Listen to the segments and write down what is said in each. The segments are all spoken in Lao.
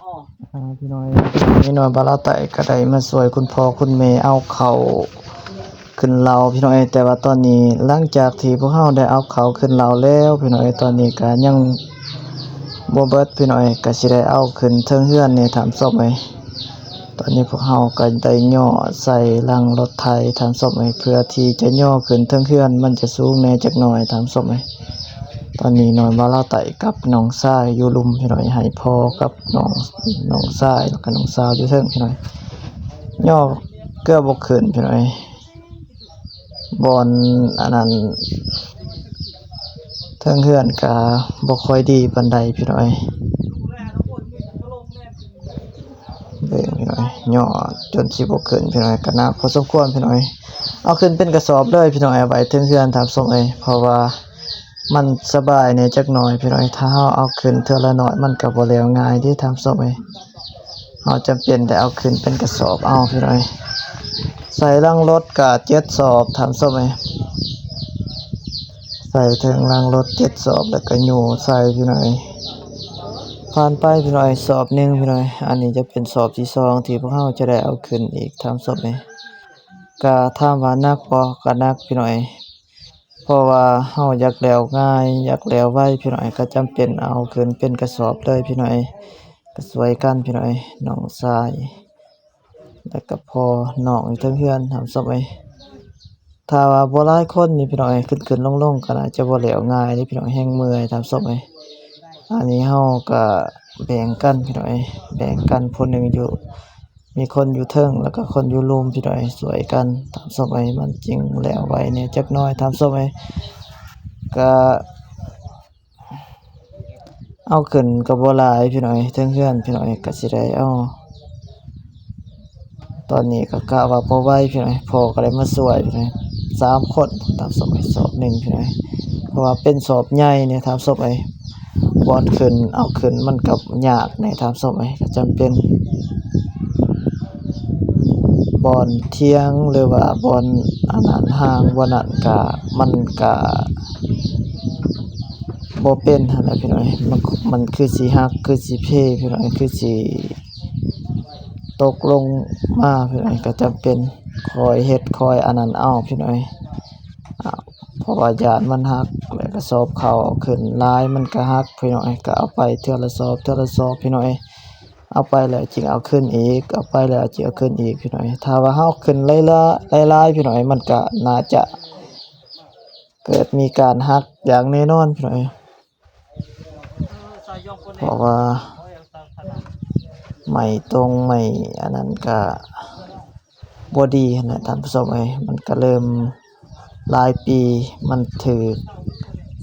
ອ່າ ພີ່ນ້ອງເອີຍ ນ້ອຍບ່າວລາວໃຕ້ກໍໄດ້ມາຊ່ວຍຄຸນພໍ່ຄຸນແມ່ເອົາເຂົ້າຂຶ້ນເລົາ ພີ່ນ້ອງເອີຍ. ແຕ່ວ່າຕອນນີ້ ຫຼັງຈາກທີ່ພວກເຮົາໄດ້ເອົາເຂົ້າຂຶ້ນເລົາແລ້ວ ພີ່ນ້ອງເອີຍ ຕອນນີ້ກໍຍັງບໍ່ເບິດ ພີ່ນ້ອງເອີຍ ກໍຊິໄດ້ເອົາຂຶ້ນເທິງເຮືອນນີ້ ທ່ານຜູ້ຊົມເອີຍ. ຕອນນີ້ພວກເຮົາກໍໄດ້ຍໍໃສ່ຫຼັງລົດໄຖ ທ່ານຜູ້ຊົມເອີຍ ເພື່ອທີ່ຈະຍໍຂຶ້ນເທິງເຮືອນ ມັນຈະສູງແດ່ຈັກໜ້ອຍ ທ່ານຜູ້ຊົມເອີຍ. ຕອນນີ້ນ້ອຍບ່າວລາວໃຕ້ກັບນ້ອງຊາຍຢູ່ລຸ່ມ ພີ່ນ້ອງເອີຍ ໃຫ້ພໍ່ກັບນ້ອງ ນ້ອງຊາຍ ແລ້ວກໍນ້ອງສາວຢູ່ເທິງ ພີ່ນ້ອງເອີຍ ຍໍເກືອບບໍ່ຂຶ້ນ ພີ່ນ້ອງເອີຍ. ບ່ອນອັນນັ້ນ ເທິງເຮືອນກະບໍ່ຄ່ອຍດີປານໃດ ພີ່ນ້ອງເອີຍ. ເບິ່ງ ພີ່ນ້ອງເອີຍ ຍໍຈົນຊິບໍ່ຂຶ້ນ ພີ່ນ້ອງເອີຍ ກະໜັກພໍສົມຄວນ ພີ່ນ້ອງເອີຍ. ເອົາຂຶ້ນເປັນກະສອບເລີຍ ພີ່ນ້ອງເອີຍ ໄວ້ເທິງເຮືອນ ທ່ານຜູ້ຊົມເອີຍ ເພາະວ່າມັນສະບາຍແດ່ຈັກໜ້ອຍ ພີ່ນ້ອງເອີຍ. ຖ້າເຮົາເອົາຂຶ້ນເທື່ອລະໜ້ອຍ ມັນກະບໍ່ແລ້ວງ່າຍເດ້ ທ່ານຜູ້ຊົມເອີຍ. ເຮົາຈຳເປັນໄດ້ເອົາຂຶ້ນເປັນກະສອບເອົາ ພີ່ນ້ອງເອີຍ. ໃສ່ຫຼັງລົດກະເຈັດສອບ ທ່ານຜູ້ຊົມເອີຍ ໃສ່ເທິງຫຼັງລົດເຈັດສອບ ແລ້ວກະຍູ້ໃສ່ ພີ່ນ້ອງເອີຍ. ຜ່ານໄປ ພີ່ນ້ອງເອີຍ ສອບໜຶ່ງ ພີ່ນ້ອງເອີຍ. ອັນນີ້ຈະເປັນສອບທີສອງທີ່ພວກເຮົາຈະໄດ້ເອົາຂຶ້ນອີກ ທ່ານຜູ້ຊົມເອີຍ. ກະຖາມວ່າໜັກບໍ່? ກະໜັກ ພີ່ນ້ອງເອີຍ. ເພາະວ່າເຮົາຢາກແລ້ວງ່າຍ ຢາກແລ້ວໄວ ພີ່ນ້ອງເອີຍ ກໍຈຳເປັນເອົາຂຶ້ນເປັນກະສອບເລີຍ ພີ່ນ້ອງເອີຍ. ກໍຊ່ວຍກັນ ພີ່ນ້ອງເອີຍ ນ້ອງຊາຍ ແລ້ວກໍພໍ່ນ້ອງຢູ່ເທິງເຮືອນ ທ່ານຜູ້ຊົມເອີຍ. ຖ້າວ່າບໍ່ຫຼາຍຄົນນີ້ ພີ່ນ້ອງເອີຍ ຂຶ້ນໆລົງໆກໍໜ້າຈະບໍ່ແລ້ວງ່າຍເດ້ ພີ່ນ້ອງ ແຮງເມື່ອຍ ທ່ານຜູ້ຊົມເອີຍ. ອັນນີ້ເຮົາກໍແບ່ງກັນ ພີ່ນ້ອງເອີຍ ແບ່ງກັນ ຜູ້ໜຶ່ງຢູ່ ມີຄົນຢູ່ເທິງ ແລ້ວກໍຄົນຢູ່ລຸ່ມ ພີ່ນ້ອງເອີຍ ຊ່ວຍກັນ ທ່ານຜູ້ຊົມເອີຍ ມັນຈຶ່ງແລ້ວໄວແດ່ຈັກໜ້ອຍ ທ່ານຜູ້ຊົມເອີຍ. ກະເອົາຂຶ້ນກໍບໍ່ຫຼາຍ ພີ່ນ້ອງເອີຍ ເທິງເຮືອນ ພີ່ນ້ອງເອີຍ ກໍຊິໄດ້ເອົາ ຕອນນີ້ກໍກະວ່າພໍໄວ ພີ່ນ້ອງເອີຍ ພໍ່ກໍໄດ້ມາຊ່ວຍ ພີ່ນ້ອງເອີຍ ສາມຄົນ ຕາມສອບ ສອບໜຶ່ງ ພີ່ນ້ອງເອີຍ ເພາະວ່າເປັນສອບໃຫຍ່ນີ້ ທ່ານຜູ້ຊົມເອີຍ ບ່ອນຂຶ້ນ ເອົາຂຶ້ນມັນກໍຍາກແດ່ ທ່ານຜູ້ຊົມເອີຍ ກໍຈຳເປັນ ບ່ອນຖຽງ ຫຼືວ່າບ່ອນອັນນັ້ນ ຮ່າງບ່ອນນັ້ນກະ ມັນກະບໍ່ເປັນຫັ້ນແຫຼະ ພີ່ນ້ອງເອີຍ ມັນ ມັນຄືຊິຫັກ ຄືຊິເພ ພີ່ນ້ອງເອີຍ ຄືຊິຕົກລົງມາ ພີ່ນ້ອງເອີຍ ກໍຈຳເປັນຄ່ອຍເຮັດ ຄ່ອຍອັນນັ້ນເອົາ ພີ່ນ້ອງເອີຍ ເພາະວ່າຢ້ານມັນຫັກ ແລ້ວກະສອບເຂົ້າເອົາຂຶ້ນຫຼາຍ ມັນກະຫັກ ພີ່ນ້ອງເອີຍ ກະເອົາໄປເທື່ອລະສອບ ເທື່ອລະສອບ ພີ່ນ້ອງເອີຍ. ເອົາໄປແລ້ວຈຶ່ງເອົາຂຶ້ນອີກ ເອົາໄປແລ້ວຈຶ່ງເອົາຂຶ້ນອີກ ພີ່ນ້ອງເອີຍ. ຖ້າວ່າເຮົາຂຶ້ນຫຼາຍໆ ຫຼາຍໆ ພີ່ນ້ອງເອີຍ ມັນກະໜ້າຈະເກີດມີການຫັກຢ່າງແນ່ນອນ ພີ່ນ້ອງເອີຍ ເພາະວ່າໄມ້ຕົງໄມ້ອັນນັ້ນກະບໍ່ດີຫັ້ນແຫຼະ ທ່ານຜູ້ຊົມເອີຍ ມັນກະເລີ່ມ ຫຼາຍປີມັນຖືກ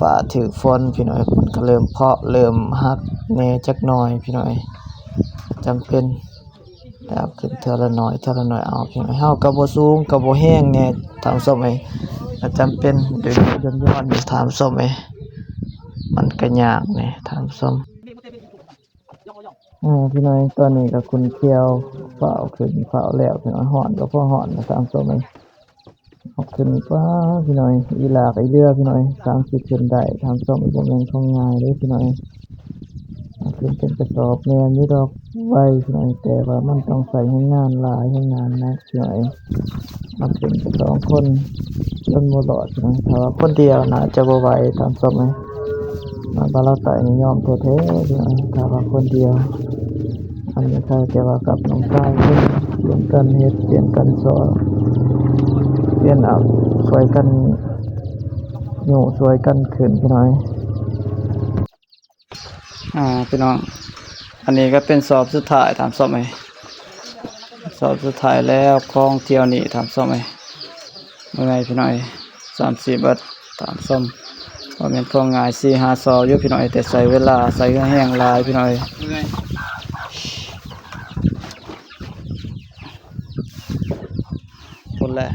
ຟ້າຖືກຝົນ ພີ່ນ້ອງເອີຍ ມັນກໍເລີ່ມເພາະເລີ່ມຫັກແດ່ຈັກໜ້ອຍ ພີ່ນ້ອງເອີຍ ຈຳເປັນໄດ້ເອົາຂຶ້ນເທື່ອລະໜ້ອຍ ເທື່ອລະໜ້ອຍເອົາ ພີ່ນ້ອງເອີຍ ເຮົາກໍບໍ່ສູງກໍບໍ່ແຮງແດ່ ທ່ານຜູ້ຊົມເອີຍ ກໍຈຳເປັນໄດ້ດຸ່ນຍ້ອນຢູ່ ທ່ານຜູ້ຊົມເອີຍ ມັນກໍຍາກແດ່ ທ່ານຜູ້ຊົມ. ອ່າ ພີ່ນ້ອງ ຕອນນີ້ກໍຂຸ້ນຂ້ຽວ ຟ້າວຂຶ້ນຟ້າວແລ້ວ ພີ່ນ້ອງ ຮ້ອນກໍພໍຮ້ອນນະ ຕາມຕົວມັນ ເອົາຂຶ້ນ ປ້າ ພີ່ນ້ອງ ອີຫຼາກອີເຫຼືອ ພີ່ນ້ອງ ຊ່າງຊິຂຶ້ນໄດ້ ທ່ານຜູ້ຊົມ ບໍ່ແມ່ນຂອງງ່າຍເດ້ ພີ່ນ້ອງ ເອົາຂຶ້ນເປັນກະສອບ ແມ່ນຢູ່ດອກ ໄວ ພີ່ນ້ອງ ແຕ່ວ່າມັນຕ້ອງໃຊ້ແຮງງານຫຼາຍ ແຮງງານໜັກ ພີ່ນ້ອງ ມັນເປັນສອງຄົນຈົນບໍ່ລອດ ພີ່ນ້ອງ ຖ້າວ່າຄົນດຽວໜ້າຈະບໍ່ໄຫວ ທ່ານຜູ້ຊົມເອີຍ ມາບາລາວໃຕ້ນີ້ຍອມແທ້ໆ ພີ່ນ້ອງ ຖ້າວ່າຄົນດຽວ ອັນນີ້ໃຄ່ແຕ່ວ່າກັບນ້ອງຊາຍເພິ່ນ ຊ່ຽງກັນເຮັດ ຊ່ຽງກັນຊອຍ ປ່ຽນເອົາ ຊ່ວຍກັນໂຍກ ຊ່ວຍກັນຂຶ້ນ ພີ່ນ້ອງ ອ່າ ພີ່ນ້ອງ ອັນນີ້ກໍເປັນສອບສຸດທ້າຍ ທ່ານຜູ້ຊົມເອີຍ ສອບສຸດທ້າຍແລ້ວຂອງທ່ຽວນີ້ ທ່ານຜູ້ຊົມເອີຍ ເມື່ອຍ ພີ່ນ້ອງເອີຍ ສາມສີ່ເບິດ ທ່ານຜູ້ຊົມ ບໍ່ແມ່ນຂອງງ່າຍ ສີ່ຫ້າສອບຢູ່ ພີ່ນ້ອງເອີຍ ແຕ່ໃຊ້ເວລາ ໃຊ້ເຫື່ອແຮງຫຼາຍ ພີ່ນ້ອງເອີຍ ເມື່ອຍ ພຸ້ນແຫຼະ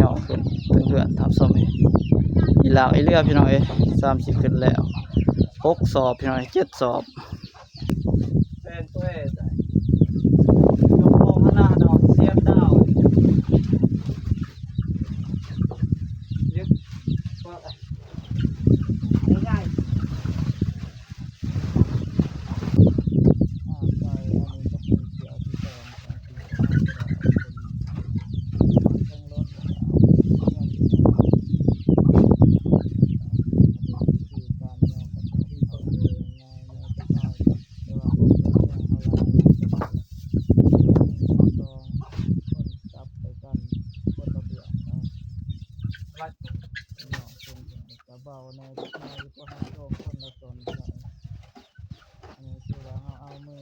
ຍ່ອງຂຶ້ນເທິງເຮືອນ ທ່ານຜູ້ຊົມເອີຍ ອີຫຼາກອີເຫຼືອ ພີ່ນ້ອງເອີຍ ສາມສີ່ຂຶ້ນແລ້ວ ຫົກສອບ ພີ່ນ້ອງເອີຍ ເຈັດສອບ ເສຍດາວ. ເບົາແດ່ຈັກໜ້ອຍ ເພາະເຮົາໂຈງຄົນລະຕົນເທົ່ານັ້ນ. ອັນນີ້ຄືວ່າເຮົາເອົາມື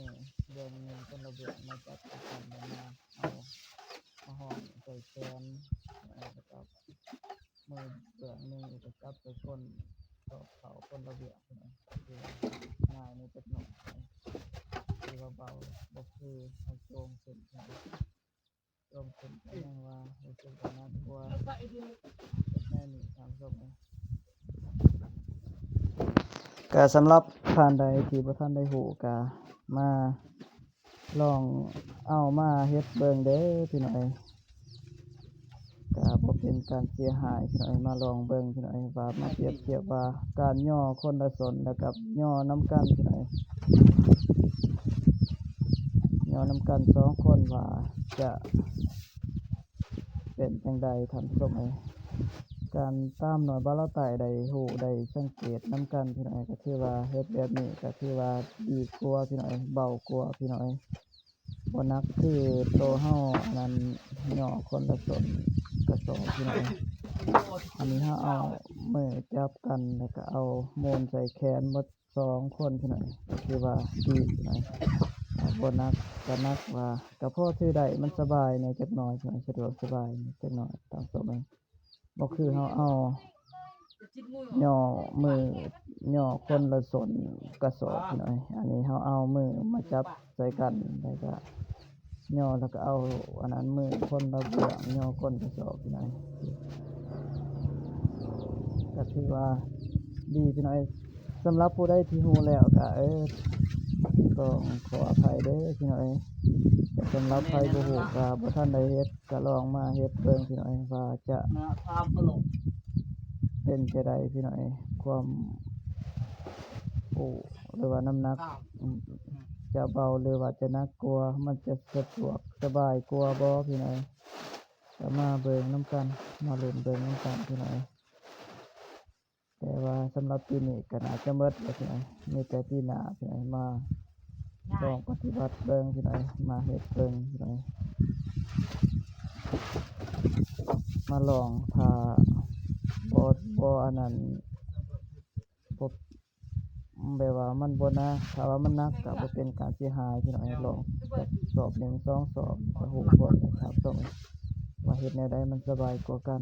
ເບື້ອງໜຶ່ງຄົນລະເບື້ອງມາຈັບກັນ ແລ້ວມາເອົາມາຫ້ອງໃສ່ແຂນ ແລ້ວກໍ ມືເບື້ອງໜຶ່ງກໍຈັບໄປຄົນ ຕອກເຂົ້າຄົນລະເບື້ອງ ຄືວ່າງ່າຍແດ່ຈັກໜ້ອຍ ຄືວ່າເບົາ ບໍ່ຄືເຮົາໂຈງຂຶ້ນ ໂຈງຂຶ້ນກໍຍັງວ່າຮູ້ສຶກວ່າໜັກກວ່າແນວນີ້ທ່ານຜູ້ຊົມເອີຍ. ກໍສຳລັບທ່ານໃດທີ່ບໍ່ທັນໄດ້ຮູ້ ກໍມາ ລອງເອົາມາເຮັດເບິ່ງເດີພີ່ນ້ອງເອີຍ ກະບໍ່ເປັນການເສຍຫາຍພີ່ນ້ອງເອີຍ ມາລອງເບິ່ງພີ່ນ້ອງເອີຍ ວ່າມາປຽບທຽບວ່າການຍໍຄົນລະສົນ ແລ້ວກັບຍໍນຳກັນພີ່ນ້ອງເອີຍ ຍໍນຳກັນສອງຄົນວ່າຈະ ເປັນຈັ່ງໃດທ່ານຜູ້ຊົມເອີຍ ການຕາມໜ້ອຍບ່າວລາວໃຕ້ໄດ້ຮູ້ໄດ້ສັງເກດນຳກັນພີ່ນ້ອງເອີຍ ກໍຖືວ່າເຮັດແບບນີ້ກໍຖືວ່າດີກວ່າພີ່ນ້ອງເອີຍ ເບົາກວ່າພີ່ນ້ອງເອີຍ ບໍ່ໜັກຄືໂຕເຮົາອັນນັ້ນ ຍໍຄົນລະສົນກະສອບພີ່ນ້ອງເອີຍ. ອັນນີ້ເຮົາເອົາມືຈັບກັນ ແລ້ວກໍເອົາໂມນໃສ່ແຂນໝົດ ສອງຄົນພີ່ນ້ອງ ກໍຖືວ່າດີພີ່ນ້ອງ ບໍ່ໜັກກໍໜັກວ່າ ກໍພໍຖືໄດ້ ມັນສະບາຍແດ່ຈັກໜ້ອຍພີ່ນ້ອງ ສະດວກສະບາຍແດ່ຈັກໜ້ອຍ ຕາມໂຕມັນ ບໍ່ຄືເຮົາເອົາຍໍມື ຍໍຄົນລະສົນກະສອບພີ່ນ້ອງ. ອັນນີ້ເຮົາເອົາມືມາຈັບໃສ່ກັນ ແລ້ວກະ ຍໍແລ້ວກໍເອົາອັນນັ້ນມືຄົນລະເບື້ອງ ຍໍກົ້ນກະສອບພີ່ນ້ອງ ກໍຖືວ່າດີພີ່ນ້ອງ. ສຳລັບຜູ້ໃດທີ່ຮູ້ແລ້ວກໍ ເອີ ຕ້ອງຂໍອະໄພເດີພີ່ນ້ອງ. ແຕ່ສຳລັບໃຜບໍ່ຮູ້ ກໍບໍ່ທັນໄດ້ເຮັດ ກໍລອງມາເຮັດເບິ່ງພີ່ນ້ອງ ວ່າຈະເປັນຈັ່ງໃດພີ່ນ້ອງ ຄວາມ ໂອ້ ຫຼືວ່ານ້ຳໜັກ ຈະເບົາ ຫຼືວ່າຈະໜັກກວ່າ ມັນຈະສະດວກສະບາຍກວ່າບໍ່ພີ່ນ້ອງ. ກໍມາເບິ່ງນຳກັນ ມາລຸ້ນເບິ່ງນຳກັນພີ່ນ້ອງ. ແຕ່ວ່າສຳລັບປີນີ້ກໍໜ້າຈະໝົດແລ້ວພີ່ນ້ອງ ມີແຕ່ປີໜ້າພີ່ນ້ອງ ມາລອງປະຕິບັດເບິ່ງພີ່ນ້ອງ ມາເຮັດເບິ່ງພີ່ນ້ອງ ມາລອງ ຖ້າບໍ່ ບໍ່ອັນນັ້ນ ບໍ່ ແບບວ່າມັນບໍ່ໜັກ ຖ້າວ່າມັນໜັກກໍບໍ່ເປັນການເສຍຫາຍພີ່ນ້ອງ. ລອງຈັກສອບໜຶ່ງສອງສອບ ກໍຮູ້ຜົນແລ້ວຄັບ ວ່າເຮັດແນວໃດມັນສະບາຍກວ່າກັນ.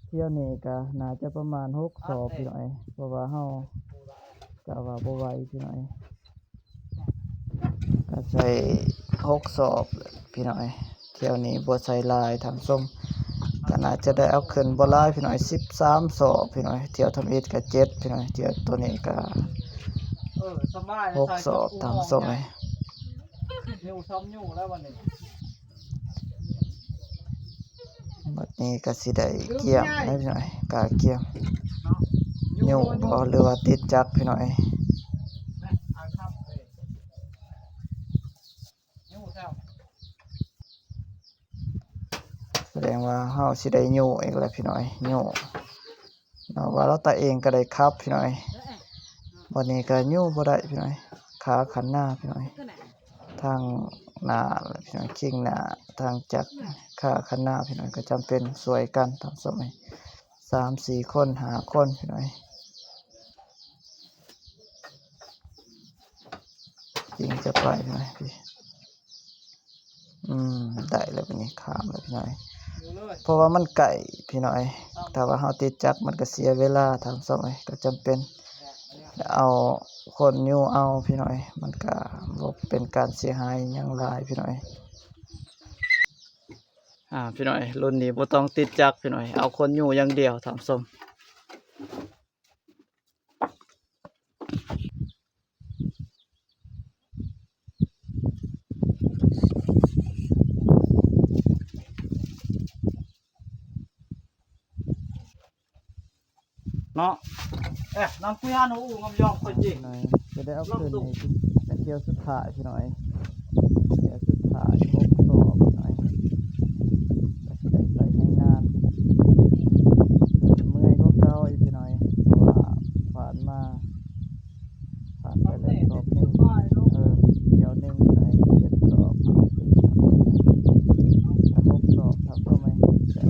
ທ່ຽວນີ້ກໍໜ້າຈະປະມານຫົກສອບພີ່ນ້ອງ ເພາະວ່າເຮົາກະວ່າບໍ່ໄຫວພີ່ນ້ອງ. ກະໃສ່ຫົກສອບພີ່ນ້ອງ ທ່ຽວນີ້ບໍ່ໃສ່ຫຼາຍທ່ານຜູ້ຊົມ. ກະໜ້າຈະໄດ້ເອົາຂຶ້ນບໍ່ຫຼາຍພີ່ນ້ອງ ສິບສາມສອບພີ່ນ້ອງ. ທ່ຽວທຳອິດກະເຈັດພີ່ນ້ອງ ທ່ຽວໂຕນີ້ກະ ເອີ ສະບາຍ ຫົກສອບທ່ານຜູ້ຊົມເອີຍ. ຫິ້ວຊອມຫິ້ວແລ້ວບັດນີ້ ບັດນີ້ກໍຊິໄດ້ກ້ຽມແລ້ວພີ່ນ້ອງ ກ້ຽມ ເນາະ ຍູ້ບໍ່ ຫຼືວ່າຕິດຈັກພີ່ນ້ອງ. ສະແດງວ່າເຮົາຊິໄດ້ຍູ້ອີກແລ້ວພີ່ນ້ອງ ຍູ້ ເນາະ ວ່າລາວຕາເອງກໍໄດ້ຂັບພີ່ນ້ອງ. ບັດນີ້ກໍຍູ້ບໍ່ໄດ້ພີ່ນ້ອງ ຂາຄັນໜ້າພີ່ນ້ອງ ທາງໜ້າພີ່ນ້ອງ ຄີງໜ້າ ທາງຈັກ ຂາຄັນໜ້າພີ່ນ້ອງ ກໍຈຳເປັນຊ່ວຍກັນທ່ານຜູ້ຊົມ ສາມສີ່ຄົນ ຫ້າຄົນພີ່ນ້ອງ ຈຶ່ງຈະໄປພີ່ນ້ອງ. ອືມ ໄດ້ແລ້ວບັດນີ້ ຂ້າມແລ້ວພີ່ນ້ອງ ເພາະວ່າມັນໃກ້ພີ່ນ້ອງ. ຖ້າວ່າເຮົາຕິດຈັກມັນກໍເສຍເວລາທ່ານຜູ້ຊົມ ກໍຈຳເປັນເອົາຄົນຍູ້ເອົາພີ່ນ້ອງ ມັນກໍບໍ່ເປັນການເສຍຫາຍຫຍັງຫຼາຍພີ່ນ້ອງ. ອ່າ ພີ່ນ້ອງ ລຸ້ນນີ້ບໍ່ຕ້ອງຕິດຈັກພີ່ນ້ອງ ເອົາຄົນຍູ້ຢ່າງດຽວທ່ານຜູ້ຊົມ. ເນາະ ເອີ ນຳຄຸຍຫາໜູງາມຢອມຂ້ອຍຈິ ຈະໄດ້ເອົາຂຶ້ນນີ້ ເປັນທ່ຽວສຸດທ້າຍພີ່ນ້ອງ ທ່ຽວສຸດທ້າຍ ຫົກສອບພີ່ນ້ອງ ກໍຊິໄດ້ໃຊ້ແຮງງານ ເມື່ອຍກວ່າເກົ່າອີກພີ່ນ້ອງ ເພາະວ່າຜ່ານມາ ຜ່ານໄປແລ້ວສອບໜຶ່ງ ເອີ ທ່ຽວໜຶ່ງໄດ້ເຈັດສອບ ເອົາຂຶ້ນ ຫົກສອບ ຖ້າເຂົ້າໃໝ່ ແຕ່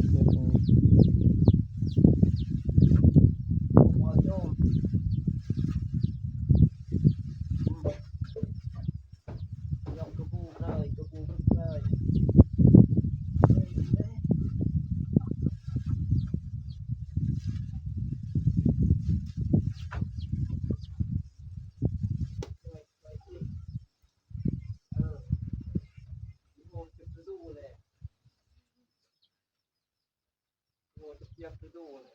ປຽກຄືດູເລີຍ.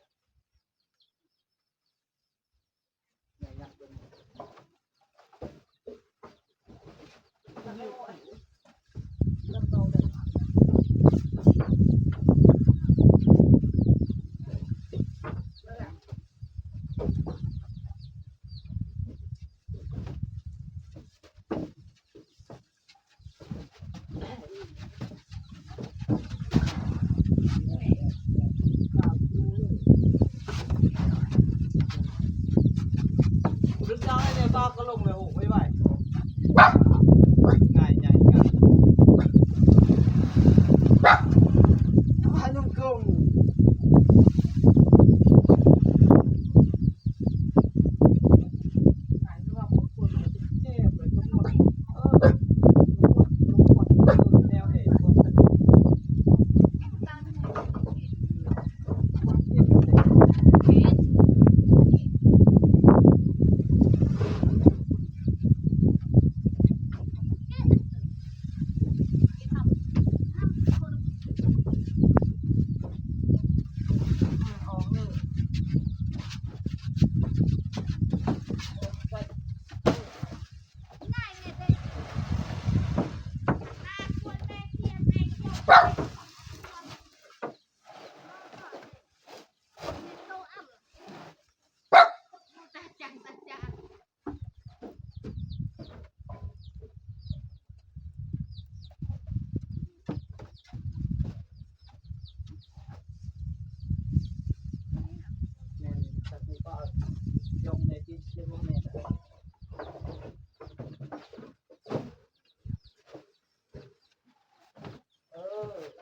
ເອີ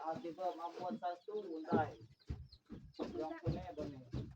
ເອົາຊິເບິ່ງເອົາບວນໃສ່ຕູ້ໄດ້ ລອງຜູ້ແນ່ເບິ່ງນີ້.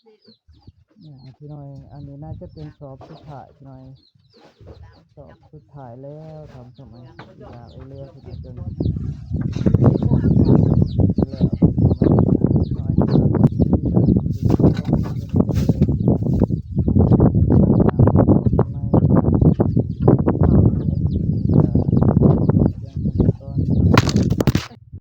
ອ່າ ພີ່ນ້ອງ ອັນນີ້ໜ້າຈະເປັນສອບສຸດທ້າຍພີ່ນ້ອງ ສອບສຸດທ້າຍແລ້ວ ທ່ານຜູ້ຊົມເອີຍ ເວລາເອື້ອຍໆ ພີ່ນ້ອງ ຈົນ